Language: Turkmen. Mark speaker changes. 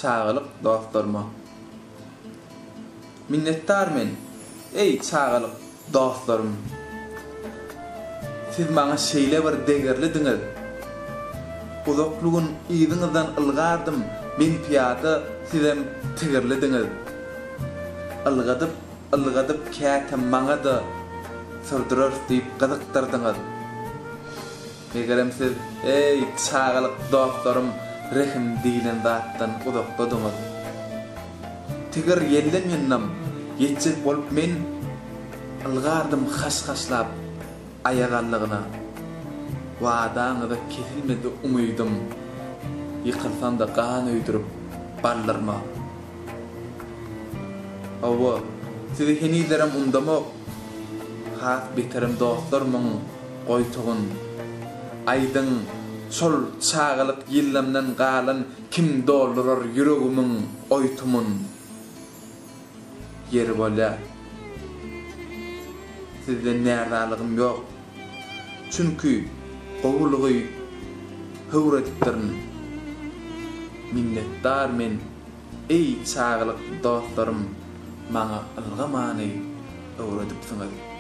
Speaker 1: çagalyk dostlaryma. Minnetdar men, eý, çagalyk dostlarym! Siz maňa şeýle bir degerlidiňiz. Uzakly gün yzyňyzdan ylgardym, men pyýada, sizem tigirlidiňiz. Ylgadyp, ylgadyp käte maňa-da sürdüreris diýip gyzykdyrdyňyz. Megerem siz, eý, çagalyk dostlarym, rehim diýlen zatdan uzakdadyňyz. Tigir ýelden ýyndam, ýetjek bolup men ylgardym haş-haşlap aýagallygyna. Wadaňyza kesilmedi umydym, ýykylsam-da gan öýdürip baldyrma. Hawa, sizi henizlerem undamok, has beterem dostlarymyň goýtugun. Aýdyň, şol çagalyk ýyllamdan galan Kim doldurar ýüregimiň oýtumyn? Ýeri bolýar. Sizden närzalygym ýok. Çünki gowulygy höwür edipdirin. Minnetdar men, eý, çagalyk dostlarym, maňa ylgamany öwredipsiňiz.